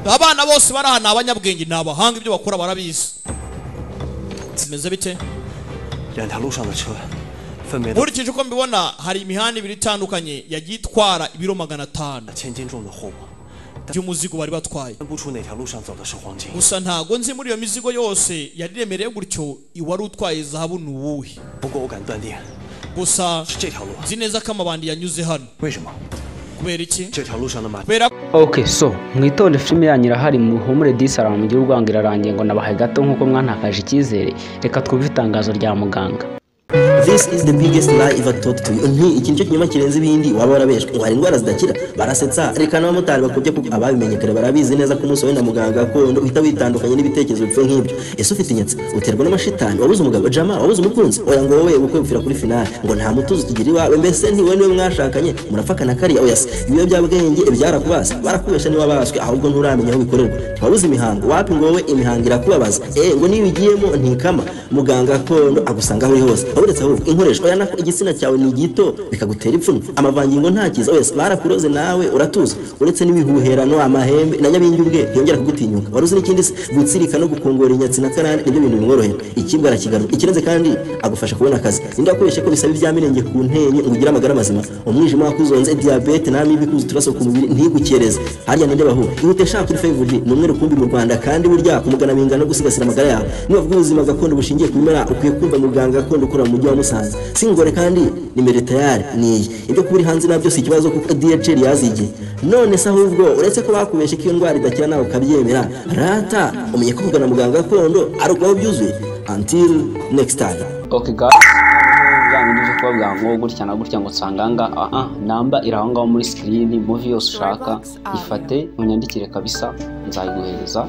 Abana bose bari aha ni abanyabwenge, ni abahanga, ibyo bakora barabizi. Bimeze bite? 两条路上的车，分别都 Nkurikije uko mbibona, hari imihanda ibiri itandukanye yagiye itwara ibiro 500 千斤重的货物， by'umuzigo bari batwaye. 分不出哪条路上走的是黄金。 Gusa ntago nzi muri iyo mizigo yose yari iremereye gutyo iwari utwaye zahabu ni uwuhe. 不过我敢断定， Gusa 是这条路。 nzi neza ko amabandi yanyuze hano. 为什么？ Kubera iki? 这条路上的马 Kubera Ok, so mwitonde, filime yanyu irahari, muhumure disi, araho mugire urwango irarangiye ngo nabahaye gato nk'uko mwantakaje icyizere. Reka twumve itangazo rya muganga. This is the biggest lie ever taught to you. Nti iki nicyo kinyoma kirenze ibindi waba warabeshwe. Ngo hari indwara zidakira, barasetsa. Reka n'abamotari bakubye, kuko ababimenye kare barabizi neza ko umunsi wowe na muganga gakondo uhita witandukanye n'ibitekerezo bipfuye nk'ibyo. Ese ufite inyatsi? Uterwa n'amashitani? Wabuze umugabo jama? Wabuze umukunzi? Oya, ngo wowe ubukwe bupfira kuri finale. Ngo nta mutuzo tugira iwawe? Mbese ntiwe niwe mwashakanye murapfakana kariya? Oya se, ibiyobyabwenge byarakubase? Barakubesha, niba baswe ahubwo nturamenya aho bikorerwa. Ntiwabuze imihango? Wapi, ngo wowe imihango irakubabaza. Ngo niyo ugiyemo ntikama. Muganga gakondo agusanga aho uri hose. Uretse ahubwo inkoresho, oya, nako igitsina cyawe ni gito bikagutera ipfunwe, amavangingo ntakiza? Wese barakuroze nawe uratuza. Uretse n'ibihuherano, amahembe na nyabingi ubwe ntiyongera kugutinyuka. Wari uzi n'ikindi se? Gutsirika no gukongora inyatsi na karande nibyo bintu bimworohera. Ikibwa arakigarura. Ikirenze kandi agufasha kubona akazi. Ninde wakubeshye ko bisaba ibyamirenge ku ntenye ngo ugire amagara mazima? Umwijima wakuzonze, diyabete n'amibe ikuza uturaso ku mubiri ntigukereze, harya ninde bahu? Ihute shaka kuri 5G, ni umwe rukumbi mu Rwanda, kandi burya kumugana bingana no gusigasira amagara yawe. Niba uvuga ubuzima gakondo bushingiye ku bimera, ukwiye kumva muganga gakondo ukora mu mujyi wa Musanze. Singore kandi nimero tayari niyi. Ibyo kuba uri hanze nabyo si ikibazo, kuko DHL yazigiye. None se ahubwo uretse ko bakubeshe ko iyo ndwara idakira nawe ukabyemera, rata umenye ko kugana muganga gakondo ari ukubaho byuzuye. Until next time. Ok guys, noneho bya bindi byo kubabwira ngo gutya na gutya ngo nsanganga, aha namba iri aho ngaho muri screen. Movie yose ushaka ifate unyandikire kabisa, nzayiguhereza.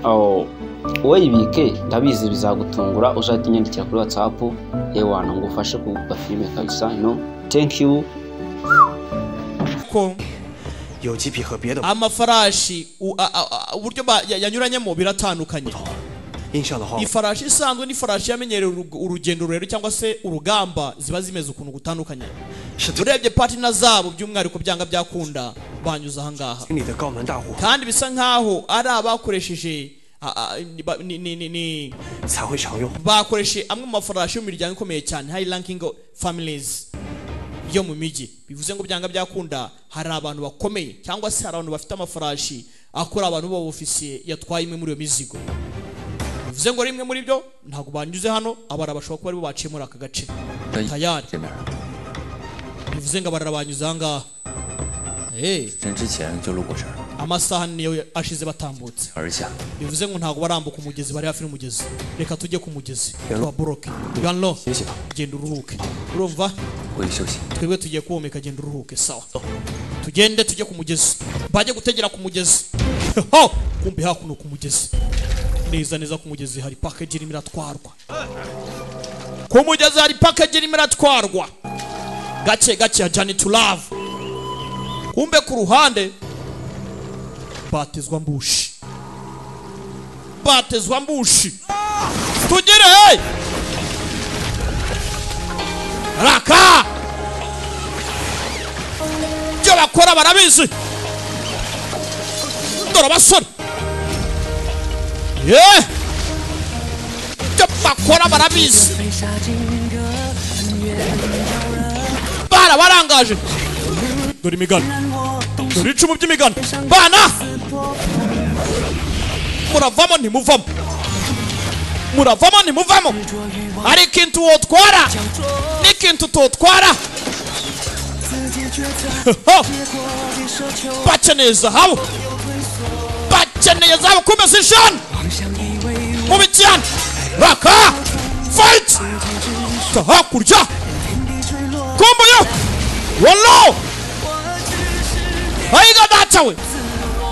Oh, wowe ibike, ndabizi bizagutungura. Uzahita unyandikira kuri WhatsApp yewana ngo ufashe ku filime kabisa. No, thank you. Ko 有几匹和别的 amafarashi uburyo yanyuranyemo biratandukanye. 印象的话， Ifarashi isanzwe n'ifarashi yamenyereye urugendo rurerure cyangwa se urugamba ziba zimeze ukuntu gutandukanye. 是最 Urebye partner zabo by'umwihariko, byanga byakunda banyuze ahangaha. 里的高门大户 Kandi bisa nkaho ari abakoresheje ni ba- ni ni ni ni 才会常用。 bakoreshe amwe mu mafarashi yo mu miryango ikomeye cyane, high ranking families yo mu mijyi. Bivuze ngo byanga byakunda hari abantu bakomeye cyangwa se hari abantu bafite amafarashi akora, abantu b'abofisiye yatwaye imwe muri iyo mizigo. Bivuze ngo rimwe muri byo ntabwo banyuze hano, abara bashobora kuba aribo baciye muri aka gace tayari. 这面， Bivuze ngo abarara banyuze aha ngaha. 人之前就路过这儿， Amasaha niyo ashize batambutse. 而下 Bivuze ngo ntabwo barambuka umugezi, bari hafi n'umugezi. Reka tujye ku mugezi tubaboroke. Yanlo, 歇息吧， genda uruhuke, urumva? 回去休息。 Twebwe tugiye kuwomeka, genda uruhuke. Sawa, tugende tujye ku mugezi, bajye gutegera ku mugezi. Ho, kumbe hakuno ku mugezi neza neza, ku mugezi hari package irimo iratwarwa. Ku mugezi hari package irimo iratwarwa gake gake ya Journey to Love. Kumbe ku ruhande batezwa ambush, batezwa ambush. Tugere, hey! Raka ibyo bakora barabizi. Dore abasore ye, ibyo bakora barabizi, barabarangaje. Dore imigano, dore icumu by'imigano. Bana, muravamo ntimuvamo, muravamo ntimuvamo. Hari ikintu wotwara n'ikintu utotwara. Bakeneye zahabu, bakeneye zahabu. Kumbe zishana mubi cyane. Raka fight hakurya kumbuyo wallo ayiga data we,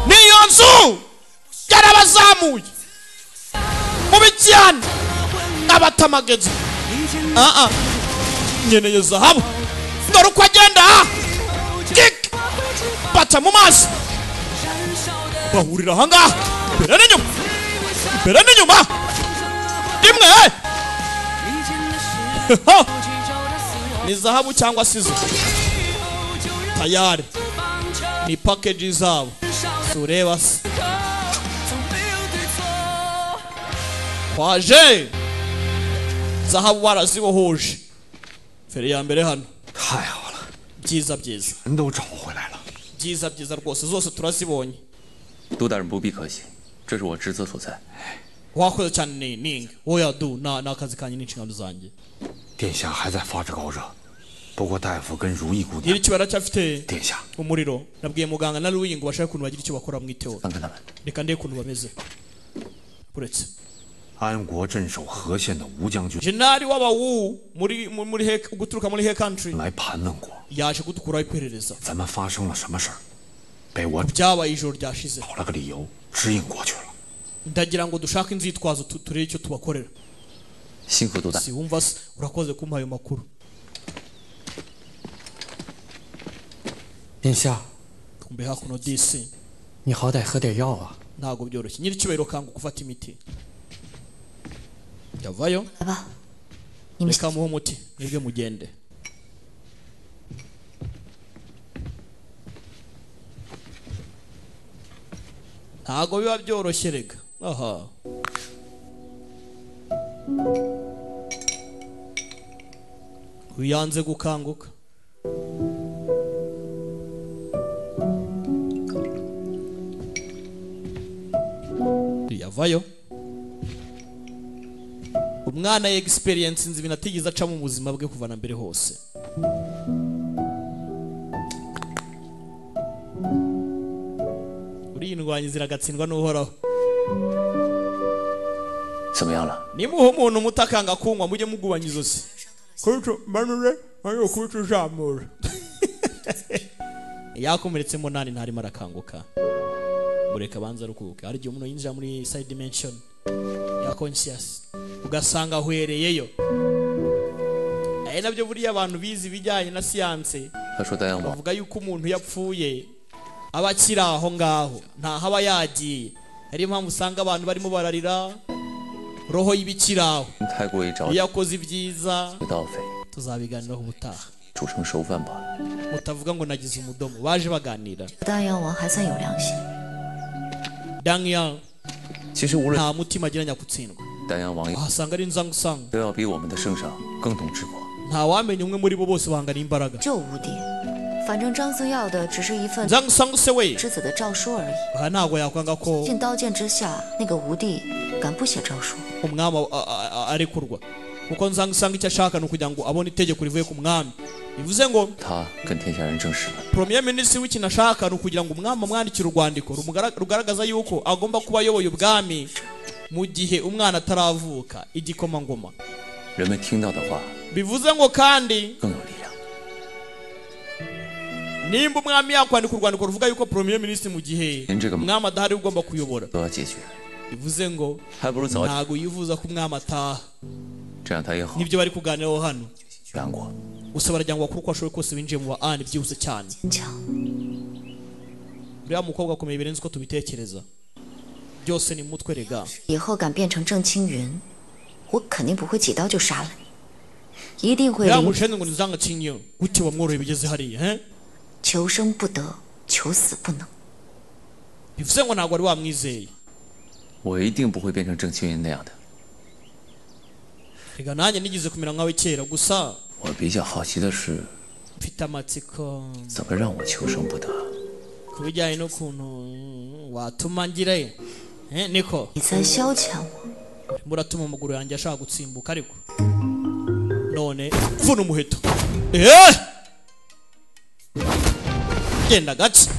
niyo nzu yarabazamuye mubi cyane abatamagezi. Ah ah, nkeneye zahabu. Dore uko agenda kick baca mu mazi, bahurira ahangaha imbere n'inyuma, imbere n'inyuma rimwe. Ni zahabu cyangwa sizo tayari ni package zabo, sureba se. Twaje zahabu barazibohoje feri ya mbere hano. Byiza byiza byiza byiza rwose zose turazibonye. 杜大人不必客气，这是我职责所在。 Wakoze cyane Ning. Oya du na nakazi kanjye n'inshingano zanjye. 殿下还在发着高热，不过大夫跟如意姑娘。 Nyiri baracyafite umuriro. Nabwiye muganga na Ruyi ngo bashake ukuntu bagira icyo bakora mwiteho. Reka ndebe ukuntu bameze. Uretse 安国镇守和县的吴将军 Jenali w'abawu muri muri he guturuka muri he country 来盘问过， yaje kudukuraho iperereza. 咱们发生了什么事儿？被我 byabaye ijoro ryashize. 找了个理由支应过去了。 Ndagira ngo dushake inzitwazo turebe icyo tubakorera. 辛苦杜大。 Si wumva se urakoze kumpa ayo makuru. 殿下， kumbe hakuno disi. 你好歹喝点药啊。 Ntago byoroshye. Nyiricyubahiro kangu gufata imiti. Yavayo. Reka muhe umuti mwebwe mugende. Ntago biba byoroshye rega. Aha. Uyanze gukanguka. Yavayo. Umwana ye experience nzi binatigeze aca mu buzima bwe kuva na mbere hose. Uri indwanyi ziragatsindwa n'uhoraho. Nimuha umuntu mutakanga kunywa mujye mugubanya izosi. Kurutu manure ayo kurutu zamura. Yakomeretse munani ntarimo arakanguka. Mureka banza rukubuke. Hari igihe umuntu yinjira muri side dimension ya conscious ugasanga ahwereyeyo. Ari nabyo buriya abantu bize ibijyanye na siyanse bavuga yuko umuntu yapfuye aba akiri aho ngaho ntaho aba yagiye. Ari impamvu usanga abantu barimo bararira roho y'ibikiraho iyo yakoze ibyiza. Tuzabiganiraho ubutaha. Mutavuga ngo nagize umudomo. Baje baganira. Daniel nta mutima agira nyakutsindwa. Ahasanga ari nzangusanga. Nta wamenya umwe muri bo bose bangana imbaraga. Nzangusanga se we aha ntabwo yakwanga ko umwami arekurwa, kuko nzangusanga icyo ashaka ni ukugira ngo abone itegeko rivuye ku mwami. Bivuze ngo Premier Ministre w'ikintu ashaka ni ukugira ngo umwami amwandikire urwandiko rugaragaza yuko agomba kuba ayoboye ubwami mu gihe umwana ataravuka igikomangoma. Bivuze ngo kandi nimba umwami yakwandika urwandiko ruvuga yuko Premier Ministre mu gihe umwami adahari ugomba kuyobora, bivuze ngo ntago yifuza ko umwami ataha. Nibyo bari kuganiraho hano. Gusa baragira ngo bakuru uko ashoboye kose binjiye mu ba byihuse cyane. Uriya mukobwa akomeye birenze uko tubitekereza. Byose ni mutwe rega. Uriya mushenzi ngo ni Zhang Qingyu gute wamworoye bigeze hariya he? Bivuze ngo ntabwo wari wamwizeye. Rega nanjye nigeze kumera nkawe kera gusa mfite amatsiko ku bijyanye n'ukuntu watuma ngira niko muratuma amaguru yanjye ashaka gutsimbuka ariko none mvuna umuheto. Genda gace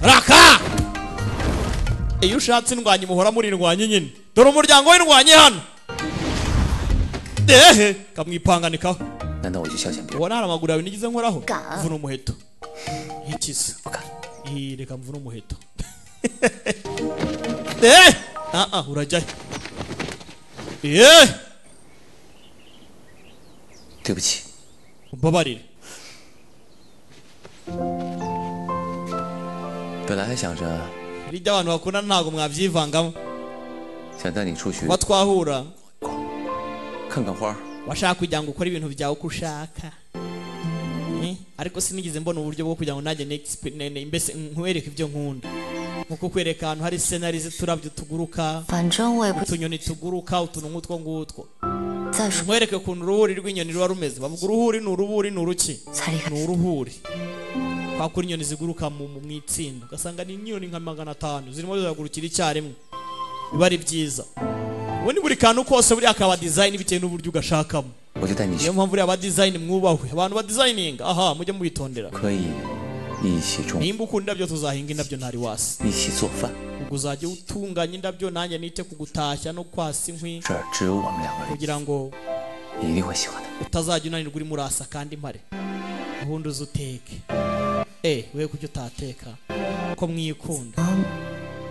raka. Iyo ushatse indwanyi muhora muri indwanyi nyine. Dore umuryango w'indwanyi hano. Ehe kamwipanganikaho. Ubona hari amaguru yawe nigeze nkoraho. Mvuna umuheto. Ikiza. Reka mvuna umuheto. Urajyayo. Umbabarire. Ibyo abantu bakunda ntabwo mwabyivangamo. Kuba twahura washaka kugira ngo ukore ibintu byawe uko ushaka, ariko sinigeze mbona uburyo bwo kugira ngo nanjye mbese nkwereke ibyo nkunda. Nko kukwereka ahantu hari scenery z'uturabyo tuguruka, 反正我也不 utunyoni tuguruka, utuntu nk'utwo ngutwo. 再说， Nkwereke ukuntu uruhuri rw'inyoni ruba rumeze. Bavuga uruhuri ni uruburi ni uruki? 才离开。 Ni uruhuri. Kwa kuri inyoni ziguruka mu itsinda, ugasanga ni inyoni nka 500 zirimo ziragurukira icyarimwe, biba ari byiza. Ubundi buri kantu kose buriya akaba design bitewe n'uburyo ugashakamo. 我就带你去 Niyo，mpamvu buriya aba design mwubahwe, abantu ba designing aha mujye mubitondera. 可以一起种， Nimba ukunda indabyo tuzahinga indabyo ntari wasi. 一起做饭。 Ubwo uzajya utunganya indabyo nanjye nite kugutashya no kwasa inkwi, 这儿只有我们两个人， kugira ngo 你一定会喜欢的。 utazajya unanirwa urimo urasa kandi mpare, ubundi uze uteke. We kuki utateka ko mwikunda?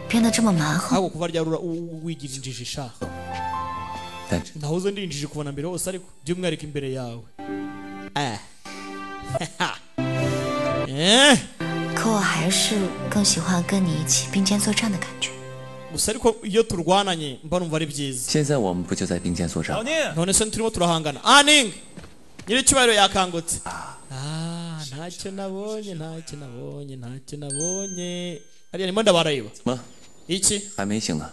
变得这么蛮横， Ahubwo kuva ryari wigira injiji sha? 但是 Nahoze ndi injiji kuva na mbere hose, ariko by'umwihariko imbere yawe. 可我还是更喜欢跟你一起并肩作战的感觉。 Gusa ariko iyo turwananye mba numva ari byiza. 现在我们不就在并肩作战吗？ None se turimo turahangana? Aning nyiricyubahiro yakangutse. Ntacyo nabonye, ntacyo nabonye, ntacyo nabonye. Ariya ndimo ndabareba. 怎么了？ Iki 还没醒呢？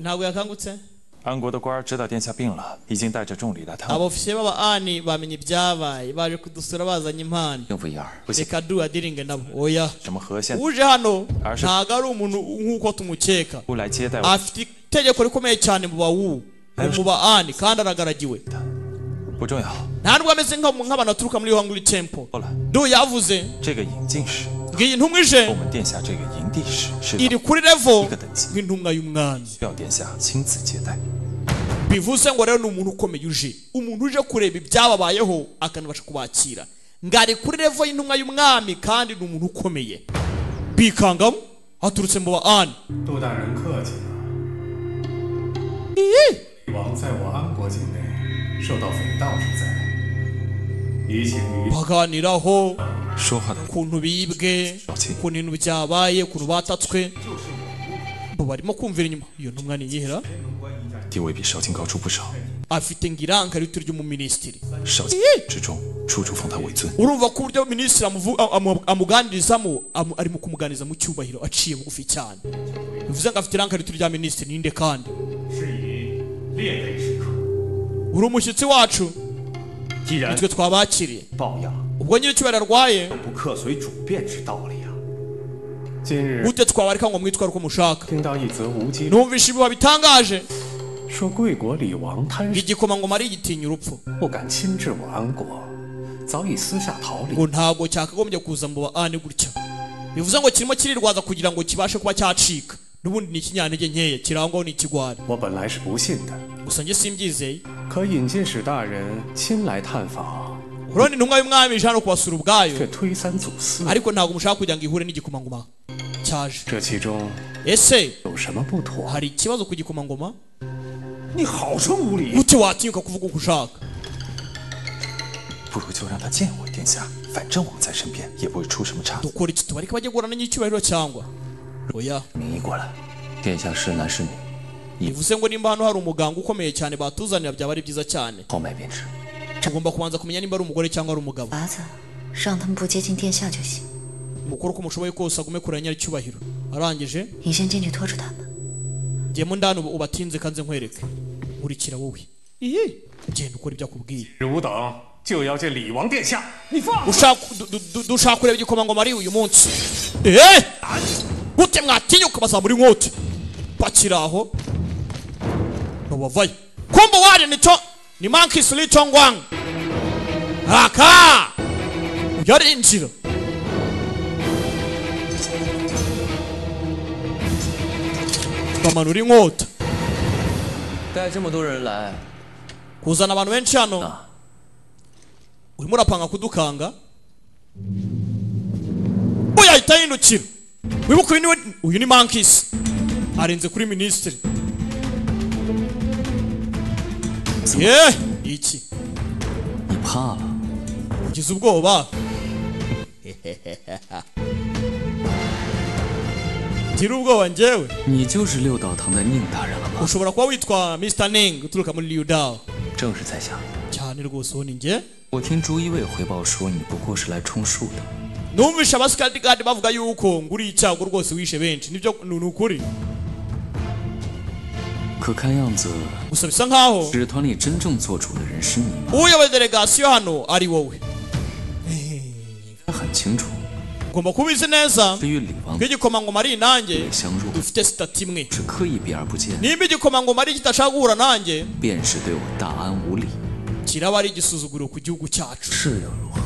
ntabwo yakangutse. 安国的官儿知道殿下病了，已经带着重礼来探望。 Abofisiye b'aba ani bamenye ibyabaye, baje kudusura bazanye impano. 应付一二。 不行， Reka duadiringe nabo. Oya, 什么和县 uje hano 而是 ntabwo ari umuntu nk'uko tumukeka. 来接待我， Afite itegeko rikomeye cyane mu bawu, mu ba ani, kandi aragaragiwe. 不重要。 Nta nubwo ameze nk'abantu baturuka muri Hungry Temple. 说了， Du yavuze 这个引进使 ngo iyi ntumwa ije 我们殿下这个营地使是 iri kuri level 一个等级， nk'intumwa y'umwami. 需要殿下亲自接待。 Bivuze ngo rero ni umuntu ukomeye uje, umuntu uje kureba ibyababayeho akanabasha kubakira. Ngo ari kuri level y'intumwa y'umwami kandi ni umuntu ukomeye. Bikangamo aturutse mu ba ani. 杜大人客气了。王在我安国境内受到匪盗之灾，移情于 Baganiraho 说话的 ukuntu bibwe, ukuntu ibintu byabaye, ukuntu batatswe. Bo barimo kumvira inyuma. Iyo ntumwa ni iyihera? 地位比少卿高出不少， Afite ngo iranka rito ry'umuminisitiri. 少卿之中处处奉他为尊。 Urumva ko uburyo minisitiri amuganirizamo, arimo kumuganiriza mu cyubahiro aciye bugufi cyane. Bivuze ngo afite iranka rito rya minisitiri. Ninde kandi? 是以列位时刻。 Uri umushyitsi wacu, 既然 nitwe twabakiriye. 抱恙， Ubwo nyiricyubahiro arwaye, 不客随主便是道理啊。 今日 gute twabareka ngo mwitware uko mushaka? 听到一则无稽， Numvishe ibihuha bitangaje 说贵国李王贪食， igikomangoma ari igitinya urupfu, 不敢亲至我安国，早已私下逃离。 ngo ntabwo cyakagombye kuza mu ba ani gutya. Bivuze ngo kirimo kirirwaza kugira ngo kibashe kuba cyacika. N'ubundi ni ikinyantege nkeya kirangwaho n'ikigwari. 我本来是不信的， Gusa njye simbyizeye. 可引进使大人亲来探访， Urabona intumwa y'umwami ije hano kubasura ubwayo, 却推三阻四， ariko ntabwo mushaka kugira ngo ihure n'igikomangoma cyaje. 这其中 Ese 有什么不妥？ hari ikibazo ku gikomangoma? 你好生无礼！ Gute watinyuka kuvuga uko ushaka? 不如就让他见我殿下，反正我们在身边，也不会出什么差。 Dukora iki? Tubareke bajye guhura n'icyubahiro cyangwa oya? 名医过来，殿下是男是女， Bivuze ngo nimba hano hari umuganga ukomeye cyane batuzanira byaba ari byiza cyane. 号脉便知。 Tugomba kubanza kumenya nimba ari umugore cyangwa ari umugabo. 法子让他们不接近殿下就行。 Mukore uko mushoboye kose agume kure ya nyiricyubahiro. Arangije 你先进去拖住他们。 ngemo ndani ubu ubatinze kanze nkwereke. Nkurikira wowe. Iye, genda ukora ibyo akubwiye. 汝等就要见李王殿下。 你放 Ushaka dushaka kureba igikomangoma ari uyu munsi. Gute mwatinyuka bazamura inkota? Bakiri aho babavayo. Kumbe waje nico ni Monkey Sli Chongwang. Aka yarinjira. Bamanura inkota. 带这么多人来， Kuzana abantu benshi hano, urimo urapanga kudukanga. Uyu ahita yindukira. Wibuke uyu niwe, uyu ni Mankisi arenze kuri minisitiri. Ye iki 你怕了？ Ugize ubwoba? Ngira ubwoba njyewe? 你就是六道堂的宁大人了吧？ Ushobora kuba witwa Mr Ning uturuka muri Liu Dao. 正是在下。 Cyane rwose uwo ni njye. 我听朱一卫回报说，你不过是来充数的。Numvisha abasikari guard bavuga yuko nguri icyago rwose wishe benshi nibyo ni ukuri. 可看样子 Gusa bisa nkaho 使团里真正做主的人是你。 Uyoboye delegasiyo hano ari wowe. 很清楚。 Ugomba kubizi neza ko igikomangoma ari nanjye dufite sitati imwe. 是刻意避而不见。 Nimba igikomangoma ari kitashaka guhura nanjye 便是对我大安无礼。 Kiraba ari igisuzuguriro ku gihugu cyacu. 是又如何？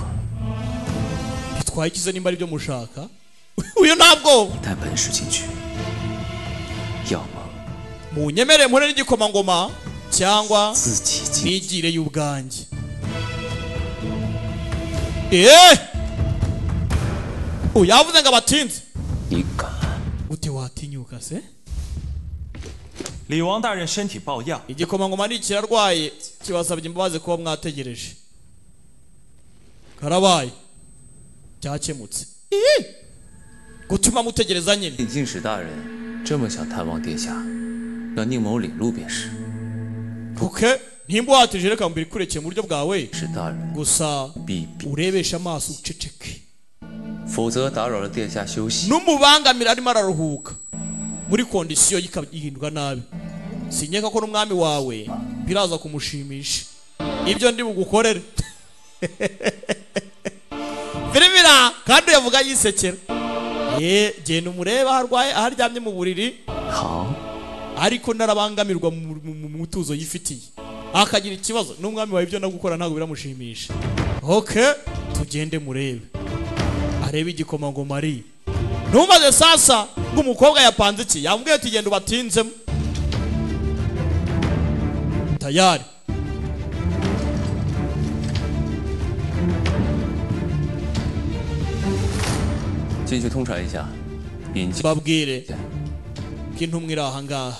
Bitwaye ikize nimba ari byo mushaka. Uyu ntabwo. 带本事进去，要么 Munyemere mpure n'igikomangoma cyangwa nigire y'ubwanjye. Uyavuze ngo abatinze. Gute watinyuka se? 李王大人身体抱恙。 Igikomangoma ni kirarwaye kibasabye imbabazi kuba mwategereje. Karabaye cyakemutse. Gutuma mutegereza nyine. 进使大人这么想探望殿下，让宁某领路便是。 Okay, nimba watije reka mbikurekeye mu buryo bwawe. Gusa urebesha amaso uceceke. 否则打扰了殿下休息。 Numubangamira arimo araruhuka muri kondisiyo yihindurwa nabi. Sinyeka ko n'umwami wawe biraza kumushimisha ibyo ndi bugukorere. Firimira kandi yavuga yisekera. Genda umurebe aho arwaye aho aryamye mu buriri. Ariko narabangamirwa mu mutuzo yifitiye akagira ikibazo n'umwami wawe ibyo nagukora ntabwo biramushimisha. Okay, tugende murebe arebe igikomangoma ari. Ntumaze sasa ngo umukobwa yapanze iki yambwiye ati genda ubatinzemo. Tayari. 进去通传一下，引进 Babwire ko intumwa iri aha ngaha.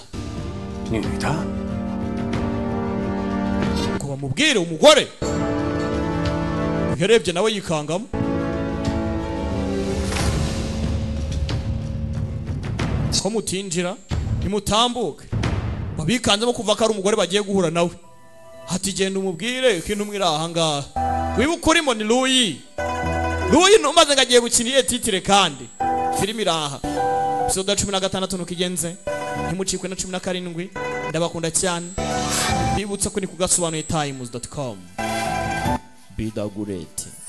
女的。 Ngo bamubwire umugore. Uyarebye nawe yikangamo. Ko mutinjira ntimutambuke. Babikanzemo kuva ko ari umugore bagiye guhura nawe. Ati genda umubwire ko intumwa iri aha ngaha. Wibuke urimo ni Louis. Louis ntumaze ngo agiye gukina iye titire kandi filime iraha. Episode 16 nukigenze ntimucikwe na 17. Ndabakunda cyane. Bibutsa ko ni kugasobanuye times.com. Bidagurete.